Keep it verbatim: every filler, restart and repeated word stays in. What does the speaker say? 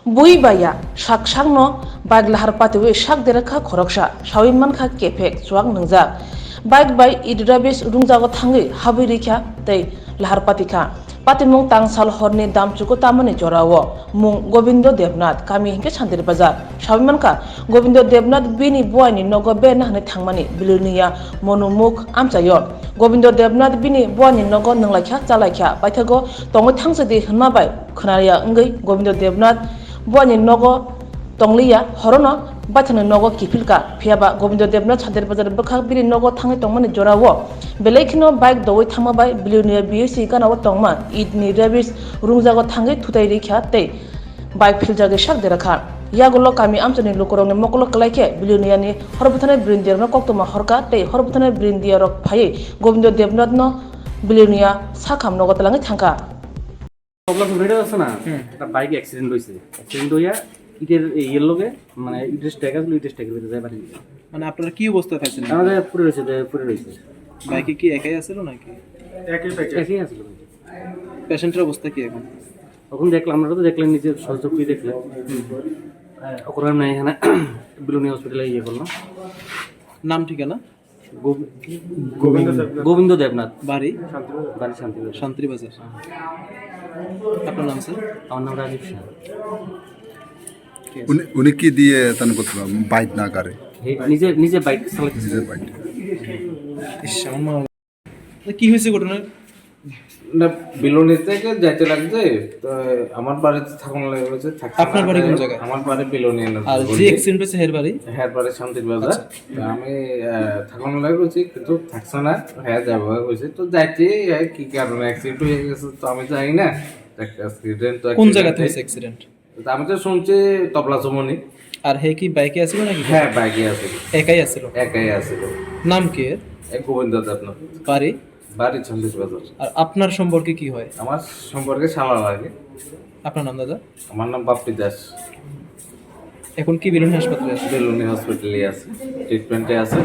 Bui baiya sak sakno bike lahar patiwi sak derakha khoroksa, sawi mankha kephek chuak nwngjak. Bike bai id rubbish rungjago thangwi habwi rikha tei lahar patikha. Patimung tangsal horni damchugo tamani jorao mung Gobindo Debnath, kami hinkhe Santir Bazar. Sawi mankha Gobindo Debnath bini buaini nogo berna hwnwi thangmani Bilonia Monumukh amchaio. Gobindo Debnath bini buaini nogo nwnglaikha chalaikha paithago tongwi thangsidi hwnma bai khwnaya wngwi Gobindo Debnath buaini nogo tongliya, horono baithangni nogo kiphilka. Phiyaba Gobindo Debnath Santir Bazar bwkhak bini nogo thangwi tongmani jorao belai kheno bike dowi thangma bai Bilonia B S C ganao tongma idni rubbish rungjago thangwi thutai rikha tei bike philjagwi sak derakha. Yagulo kami amchaini lukurokni mokolo kwlaikhe Biloniani hor bwthanai brindiarokno koktwma horka tei hor bwthanai brindiarok phaiwi Gobindo Debnathno Bilonia sakham nogo twlangwi thangkha. তবলা সুবিধা আছে না? একটা bike accident হয়েছে। অ্যাক্সিডেন্ট হইয়া ইটের এই ইয়ের লগে, মানে, ইটের স্ট্যাক আসলে ইটের স্ট্যাকের ভিতরে যায় বাড়ি। মানে আপনারা কি অবস্থায় পাইছেন? আমাদের পুড়ে রয়েছে, পুড়ে রয়েছে। বাইকে কি একাই আছিল নাকি? একই আসলে। পেশেন্টের অবস্থা কি এখন? এখন দেখলাম, আমরা তো দেখলেন, নিজের সচক্ষুই দেখলেন। ওখানে নাই, এখানে বিলোনিয়া হসপিটালে ইয়ে করলাম। নাম ঠিকানা? গোবিন্দ দেবনাথ। বাড়ি? বাড়ি শান্তিবাজার। শান্তিবাজার। আপনার নাম স্যার? আমার নাম রাজীব শাহ। ঠিক আছে। উনি উনি কি দিয়ে তান করতে পারবেন? বাইক না কারে? নিজে নিজে বাইক চালাচ্ছে। নিজের বাইক। ইস, আমার মা। তো কি হয়েছে ঘটনা? না, বিলোনি থেকে যাইতে লাগছে। তো আমার বাড়িতে থাকুন লাগে হয়েছে, থাকছে আপনার না। বাড়ি কোন জায়গায়? আমার বাড়ি বিলোনি না। আর যে অ্যাক্সিডেন্ট হয়েছে হের বাড়ি? হ্যাঁ, বাড়ি শান্তির বাজার। তো আমি আহ, থাকুন লাগে হয়েছে, কিন্তু থাকছে না। হ্যাঁ, যাবো হয়েছে। তো যাইতে, হ্যাঁ, কি কারণে অ্যাক্সিডেন্ট হয়ে গেছে তো আমি জানি না। অ্যাক্সিডেন্ট তো কোন accident জায়গাতে হয়ে- হয়েছে অ্যাক্সিডেন্ট? তো আমি তো শুনছি তবলা চমনি। আর হে কি বাইকে আছিল নাকি? হ্যাঁ, বাইকে আছে। একাই আছিল। একাই আছে। নাম কি এর? এক গোবিন্দ দেবনাথ। বাড়ি? বাড়ি শান্তির বাজার। আর আপনার সম্পর্কে কি হয়? আমার সম্পর্কে শালা লাগে। আপনার নাম দাদা? আমার নাম বাপ্পি দাস। এখন কি বিলোনি হাসপাতালে আছে? বেলুনি হসপিটালে আছে, ট্রিটমেন্টে আছে।